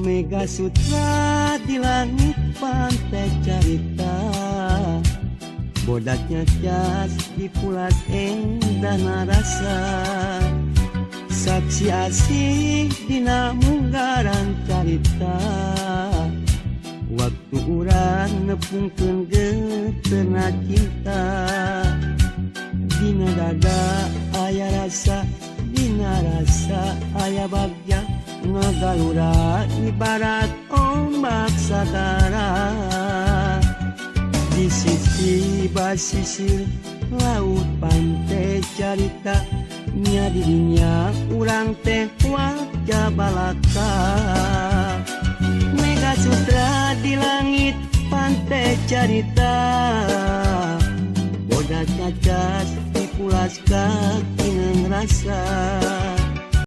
Mega Sutra di langit pantai carita. Bodaknya cas dipulas endah rasa. Saksi asih dina munggaran carita. Waktu urang nepungkeun geterna cinta. Dina dada aya rasa, dina rasa aya bagja. Ngagalura ibarat ombak sagara. Di sisi basisir laut pantai carita. Nya dirinya urang teh wajah balaka. Mega Sutra di langit pantai carita. Bodak cacas dipulas kaki rasa.